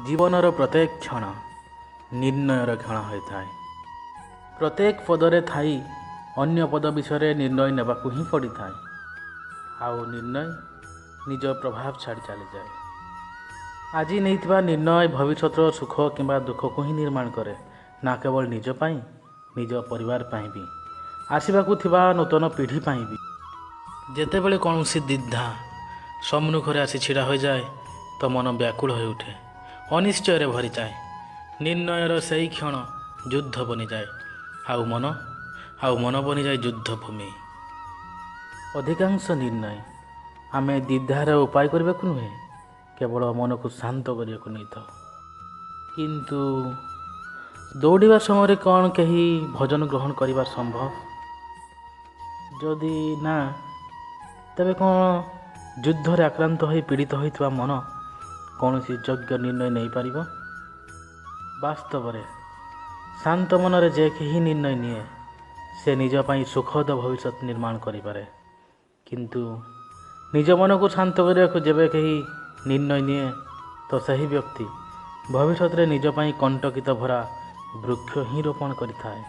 ଜୀବନର ପ୍ରତ୍ୟେକ କ୍ଷଣ ନିର୍ଣ୍ଣୟର କ୍ଷଣ ହୋଇଥାଏ। ପ୍ରତ୍ୟେକ ପଦରେ ଥାଇ ଅନ୍ୟ ପଦ ବିଷୟରେ ନିର୍ଣ୍ଣୟ ନେବାକୁ ହିଁ ପଡ଼ିଥାଏ, ଆଉ ନିର୍ଣ୍ଣୟ ନିଜ ପ୍ରଭାବ ଛାଡ଼ି ଚାଲିଯାଏ। ଆଜି ନେଇଥିବା ନିର୍ଣ୍ଣୟ ଭବିଷ୍ୟତର ସୁଖ କିମ୍ବା ଦୁଃଖକୁ ହିଁ ନିର୍ମାଣ କରେ, ନା କେବଳ ନିଜ ପାଇଁ, ନିଜ ପରିବାର ପାଇଁ ବି, ଆସିବାକୁ ଥିବା ନୂତନ ପିଢ଼ି ପାଇଁ ବି। ଯେତେବେଳେ କୌଣସି ଦ୍ୱିଧା ସମ୍ମୁଖରେ ଆସି ଛିଡ଼ା ହୋଇଯାଏ ତ ମନ ବ୍ୟାକୁଳ ହୋଇଉଠେ, ଅନିଶ୍ଚୟରେ ଭରିଯାଏ। ନିର୍ଣ୍ଣୟର ସେଇ କ୍ଷଣ ଯୁଦ୍ଧ ବନିଯାଏ, ଆଉ ମନ ବନିଯାଏ ଯୁଦ୍ଧଭୂମି। ଅଧିକାଂଶ ନିର୍ଣ୍ଣୟ ଆମେ ଦ୍ୱିଧାର ଉପାୟ କରିବାକୁ ନୁହେଁ, କେବଳ ମନକୁ ଶାନ୍ତ କରିବାକୁ ନେଇଥାଉ। କିନ୍ତୁ ଦୌଡ଼ିବା ସମୟରେ କ'ଣ କେହି ଭୋଜନ ଗ୍ରହଣ କରିବା ସମ୍ଭବ? ଯଦି ନା, ତେବେ କ'ଣ ଯୁଦ୍ଧରେ ଆକ୍ରାନ୍ତ ହୋଇ ପୀଡ଼ିତ ହୋଇଥିବା ମନ କୌଣସି ଯୋଗ୍ୟ ନିର୍ଣ୍ଣୟ ନେଇପାରିବ? ବାସ୍ତବରେ ଶାନ୍ତ ମନରେ ଯେ କେହି ନିର୍ଣ୍ଣୟ ନିଏ, ସେ ନିଜ ପାଇଁ ସୁଖଦ ଭବିଷ୍ୟତ ନିର୍ମାଣ କରିପାରେ। କିନ୍ତୁ ନିଜ ମନକୁ ଶାନ୍ତ କରିବାକୁ ଯେବେ କେହି ନିର୍ଣ୍ଣୟ ନିଏ, ତ ସେହି ବ୍ୟକ୍ତି ଭବିଷ୍ୟତରେ ନିଜ ପାଇଁ କଣ୍ଟକିତ ଭରା ବୃକ୍ଷ ହିଁ ରୋପଣ କରିଥାଏ।